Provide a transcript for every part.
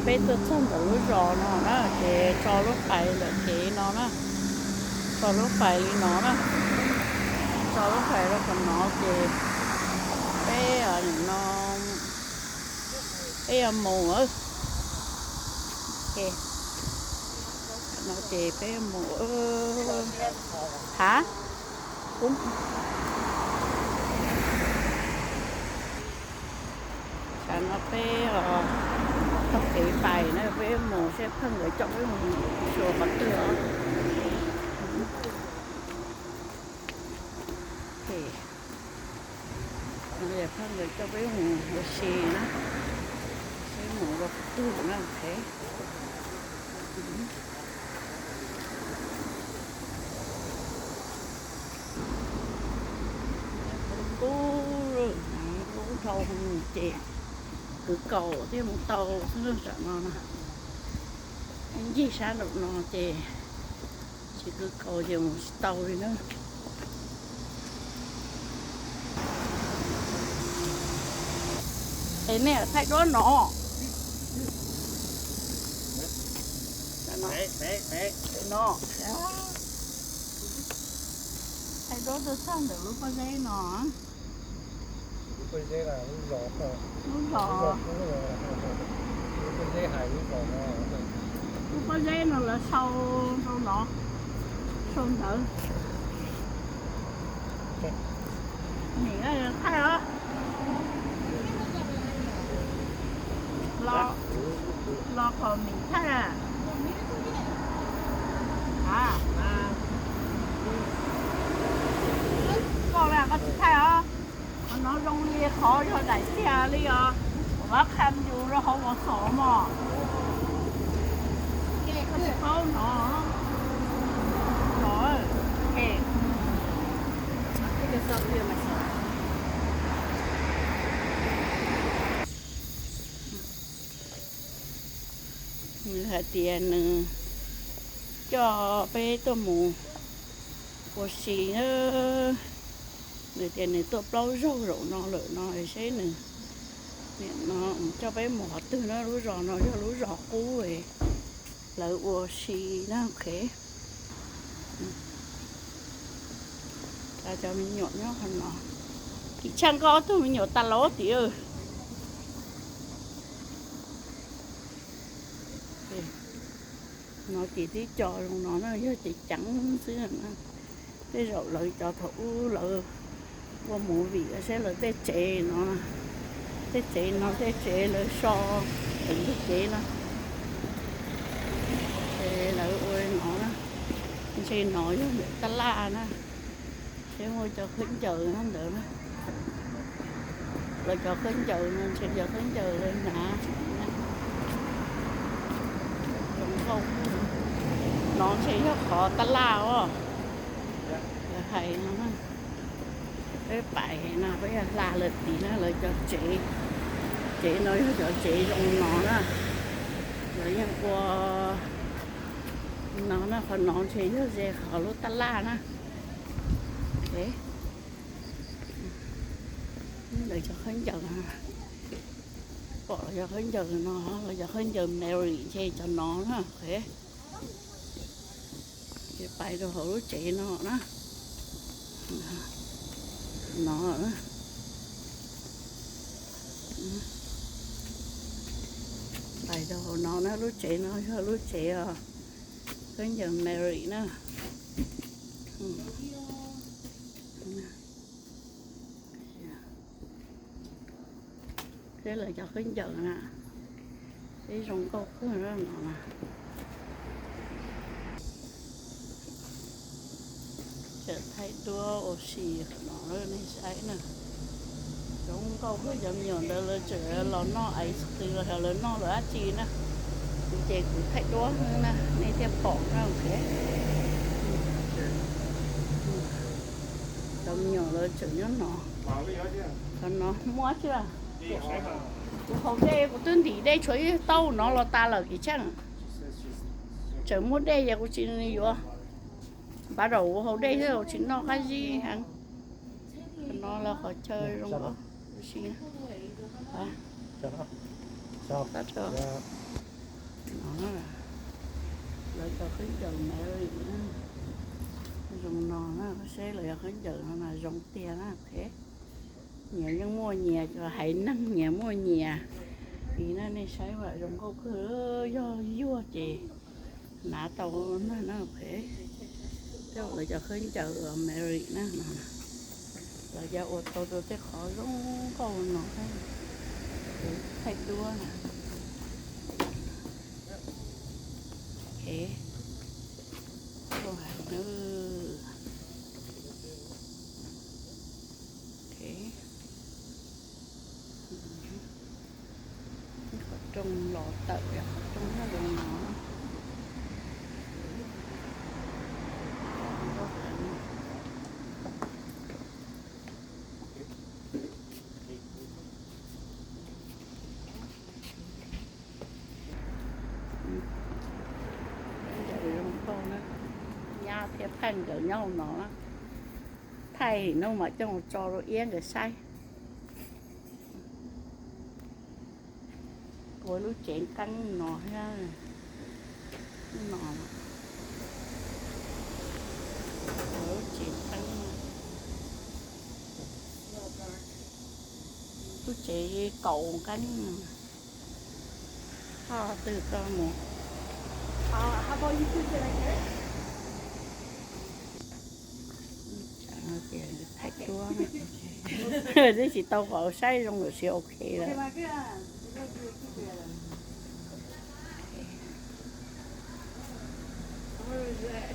Peb tuaj txog ntawm lub zos no na ces tso lub fais ntawm kev no na, tso lub fais li no na, tso lub fais rau qhov no ces peb no, peb yuav mus, no ces peb mus, ha, tsam no peb taug kev pais na, peb mus seb phauj nkawd coj peb mus xyuas qhov twg os. Phauj nkawd coj peb mus ua si na, seb mus rau qhov twg na. Kub, kub dhau ces kwv kaus thiaj mus tau xwb tam no na. Ncig sab nraum no ces tsis kwv kaus ces mus tsis tau li na. Es nej thaij duab no, no, thaij duab tuaj txog ntawm lub pob zeb no. Lub zos, lub pob zeb no lawv sau rau no, sau ntawd. Nim thaij os, los kom Mim thaij. Koj, koj tsis thaij os. Qhov no zoo li qhov yog daim tiag li os. Kuv mam qha yus rau hauv vos xom mog. Koj tsis paub no. Nws hais tias nws coj peb tuaj mus ua si. Nws tias nws tuaj plaub zaug zaum no lawm no, seb nws, nim no coj peb mus qhov twg na. Lub zos no yog lub zos qub lawv ua si na. Cov me nyuam nyob qhov no. Kim Tsheej, koj ob tug me nyuam tas laus tim. No ces tib co zoo no na, yog ces ceev xwb. Tej zaum lawv cov thaum ub lawv ua movie seb lawv tej tsev no, tej tsev no tej tsev lawv so ntug kev no, ces lawv ua no na. Ntshe no yog ntawm tab laj na, seb muaj cov khaub ncaws nyob ntawd na. Lawv cov khaub ncaws no ntshe cov khaub ncaws lawv hnav. Zoo nkauj. No ntshe yog qhov tab laj os. Lawv hais no na. Peb pais no peb yuav hla lawv tid na, lawv cov tsev. Tsev no yog cov tsev zoo no na. Lawv yeej ua no na, qhov no ntshe yog ze qhov lub tab laj na. Lawv cov khaub ncaws, pom lawv cov khaub ncaws no, lawv cov khaub ncaws Mary ntshe cov no na. Ces pais rau hauv lub tsev no na. No, pais rau hauv no na, lub tsev no yog lub tsev khaub ncaws Mary na. Peb lawv cov khaub ncaws na, peb zoo nkauj kawg no na. Tseem thaij duab ua si no nej saib na. Zoo nkauj kawg, cov me nyuam ntawd lawv tseem los noj ice cream los yog lawv noj lawv dab tsi na. Ces kuv thaij duab na nej thiaj pom na. Cov me nyuam lawv tseem nyob no. Qhov no muaj tsi. Kuv haus dej kuv twb ntim dej tshuav ib taub no los tas lawm Kim Tsheej. Tseem muaj dej ces kuv tsis yuav. Npaj rau kuv haus dej xwb kuv tsis noj qab zib heev. Qhov no lawv qhov chaw zoo nkauj ua si. Tab sis No, lawv cov khaub ncaws Mary na, zoo no na, seb lawv cov khaub ncaws no mas zoo tiag na, ok. Nyias yeej muaj nyias, cov haiv neeg nyias muaj nyias. Li no nej saib vam zoo nkauj kawg, yog yuag ces hnav tau na, ok. Tej lawv cov khaub ncaws Mary na, lawv cov ua tau tej qhov zoo nkauj no, thaij duab na. Qhov rooj los tawm, qhov rooj nyob zoo no. Zoo nkauj na, nyab thiab Pheej nkawd nyob hauv no na. Thaij hnub mam coj tso rau Iab nkawd saib. Ua lub tsev qeeb no thiab, no, lub tsev qeeb, lub tsev kaum qeeb. Ho twg koj mus? Thaij duab, twb tsis tau qhov saib zoo lawm siv ok lawm.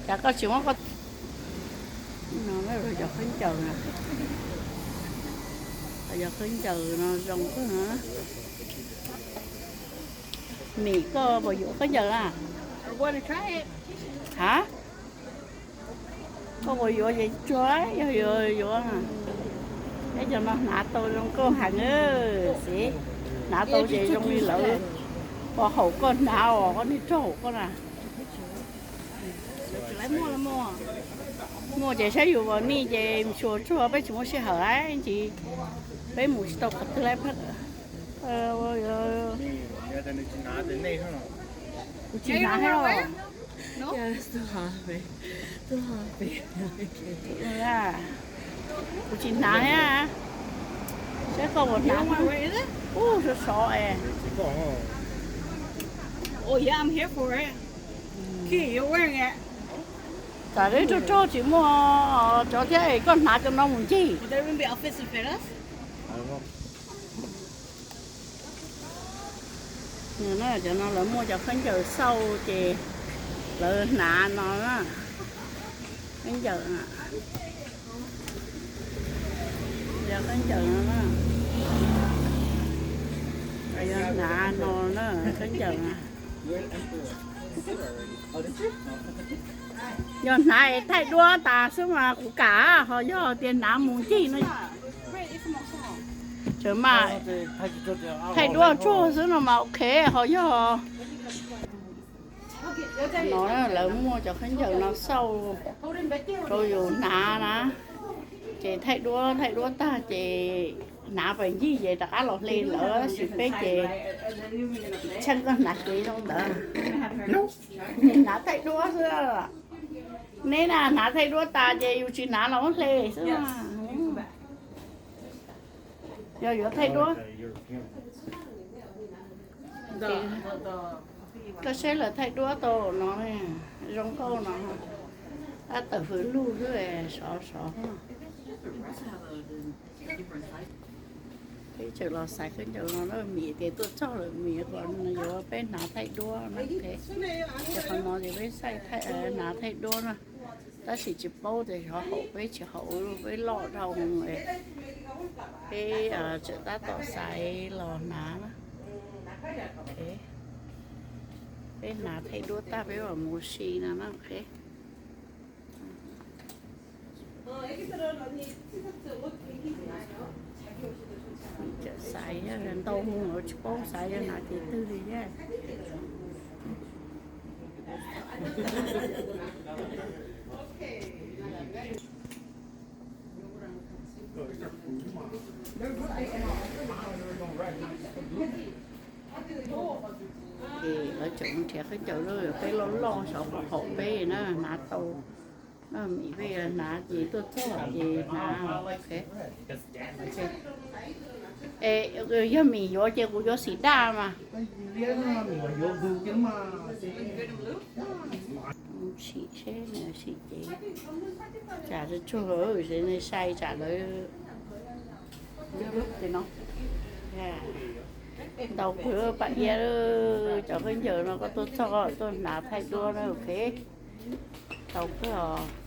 Cas koj tsis muab koj, no cov khaub ncaws no, cov khaub ncaws no zoo kawg. Mim, koj puas yuav khaub ncaws na? Ha, koj puas yuav ces tsuag, yog yuav yuav. Peb cov no hnav tau zoo nkauj heev xwb, hnav tau ces zoo li lawv. Koj haum koj hnav os, koj niag raug haum koj na. Muaj ces saib yus vas nij ces xyuas tsuag, peb tsis muaj sij hawm ib ntsis, peb mus tsis tau qhov twg lawm. Kuv tsis hnav thiab. Kuv tsis hnav thiab. Saib koj puas hnav. Ub, sov sov es. Tsam lub rog rog tsis muaj cov thiab es koj hnav cov no mus ncig. Cov no lawv muaj cov khaub ncaws xauj ces lawv hnav no na. Khaub ncaws, cov khaub ncaws no na, yog hnav no na, khaub ncaws na. Yog hnav es thaij duab tas xwb mas kuv kam, ho yog tias hnav mus ncig no, tseem mas thaij duab tsuag xwb no mas ok, ho yog no lawv muaj cov khaub ncaws no xauj rau yus hnav na, ces thaij duab, thaij duab tag ces hnav pais ncig ces rov qab los hle lawm, tab sis peb ces tsis tsheej koj hnav kev zoo ntawd. Hnav thaij duab xwb. Neb na hnav thaij duab tas ces yus tsis hnav los muab hle xwb. Yog yuav thaij duab, koj saib lawv thaij duab tau no, zoo nkauj no. Tab tawm hws lug xwb, sov sov. Peb tseem los xaiv khaub ncaws no na, Mim tias tuaj txog lawm Mim yuav peb hnav thaij duab na. Ces qhov no ces peb xaiv hnav thaij duab na, tab sis tsis paub tias xyov haum peb tsis haum, peb loj dhau, peb tseem tab tom xaiv los hnav na. Peb hnav thaij duab tag peb mam mus si no na. Tseem xaiv ntau mus tsis paub xaiv yog hnav kev twg li thiab. Ces lawv Tseem nrhiav khaub ncaws peb loj loj xyov puas haum peb na, hnav tau. Mim peb hnav ces tuaj txog ces hnav. Es yog Mim yuav ces kuv yuav xim daj mas. Sim seb, sim ces tsam tsuag, sai tsam lawv. Ntau kawg pam iab, cov khaub ncaws no koj tuaj txog tuaj hnav thaij duab na, ok. Ntau kawg os.